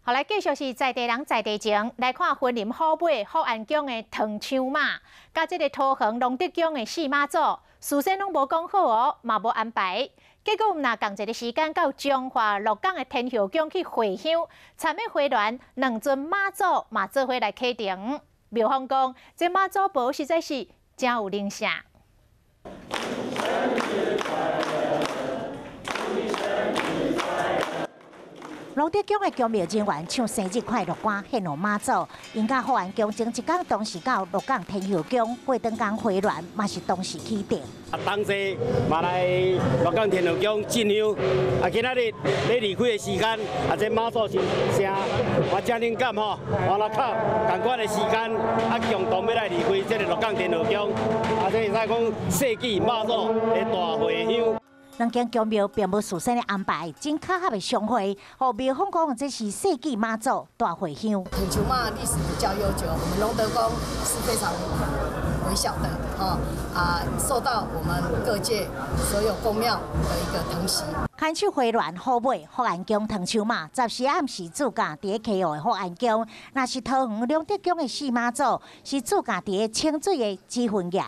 好來，繼續是在地人在地情，來看雲林虎尾福安宮的唐樹媽，佮這个桃園龍德宮的四媽祖，事先攏無講好哦，嘛無安排。結果毋若仝一个時間到彰化鹿港的天后宮去會香，參的花籃兩尊媽祖嘛做伙來啟程。廟方講，這媽祖婆實在是誠有靈性。龍德宮的宮廟人員唱生日快樂歌，獻予媽祖。𪜶佮福安宮前一工同時到鹿港天后宮，過長工花籃嘛是同時啟程。啊，當時嘛來鹿港天后宮進香。啊，今仔日咧離開的時間，啊，這媽祖神嘛誠靈感吼，換來靠仝款的時間，啊，共同欲來離開這个鹿港天后宮。啊，這會使講世紀媽祖的大會香。兩間宮廟並無事先的安排，真巧合的相會，予廟方講這是世紀媽祖大會香。唐樹媽歷史比較悠久，我們龍德宮是非常微小的，吼啊，受到我們各界所有宮廟的一個疼惜。牽手花籃虎尾福安宮唐樹媽，10時暗時駐駕佇咧溪湖的福安宮，若是桃園龍德宮的四媽祖，是駐駕佇咧清水的紫雲宮。